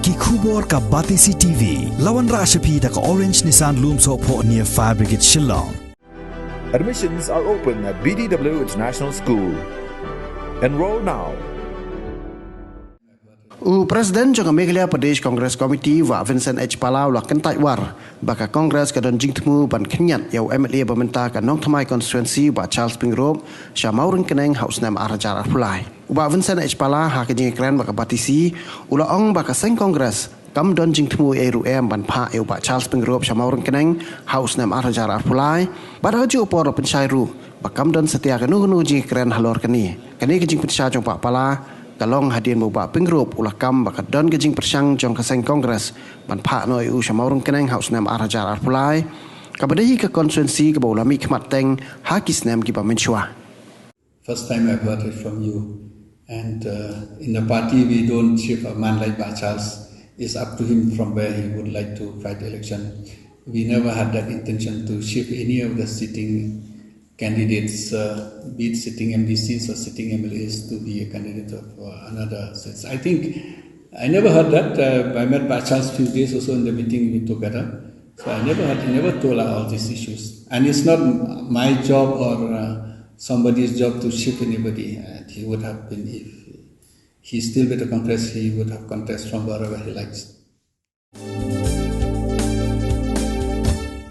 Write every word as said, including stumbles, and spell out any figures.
Ki khubor ka Batesi T V. La wanrah sha phi da ka Orange Nissan Lumsohphoh near Fire Brigade Shillong. Admissions are open at B D W International School. Enroll now. U President jong ka Meghalaya Pradesh Congress Committee, Bah Vincent H Pala, u la kyntait war ba ka Congress ka don jingthmu ban khynñiat ïa u M L A ba mynta ka Nongthymmai Constituency, Bah Charles Pyngrope, sha Mawryngkneng ha u snem ar hajar arphew lai. U Bah Vincent H Pala, ha ka jingïakren bad ka Batesi, u la ong ba ka seng Congress kam don jingthmu ei ruh em ban phah ïa u Bah Charles Pyngrope sha Mawryngkneng ha u snem ar hajar arphew lai, bad ha kajuh ka por u la pynshai ruh ba kam don satia kano kano ka jingïakren halor kane. Kane ka jingpynshai jong u Bah Pala ka long hadien ba u Bah Pyngrope u la kam ba ka don ka jingpyrshang jong ka seng Congress ban phah noh ïa u sha Mawryngkneng ha u snem ar hajar arphew lai, kaba dei hi ka constituency kaba u la mihkhmat teng ha ki snem kiba mynshuwa. First time I've heard it from you. And uh, in the party, we don't shift a man like Bah Charles. It's up to him from where he would like to fight election. We never had that intention to shift any of the sitting candidates, uh, be it sitting M D Cs or sitting M L As, to be a candidate of uh, another seat. I think I never heard that. Uh, I met Bah Charles few days also in the meeting we together. So I never had, he never told us all these issues. And it's not my job or uh, somebody's job to shift anybody. And he would have been, if he's still with the Congress, he would have contest from wherever he likes.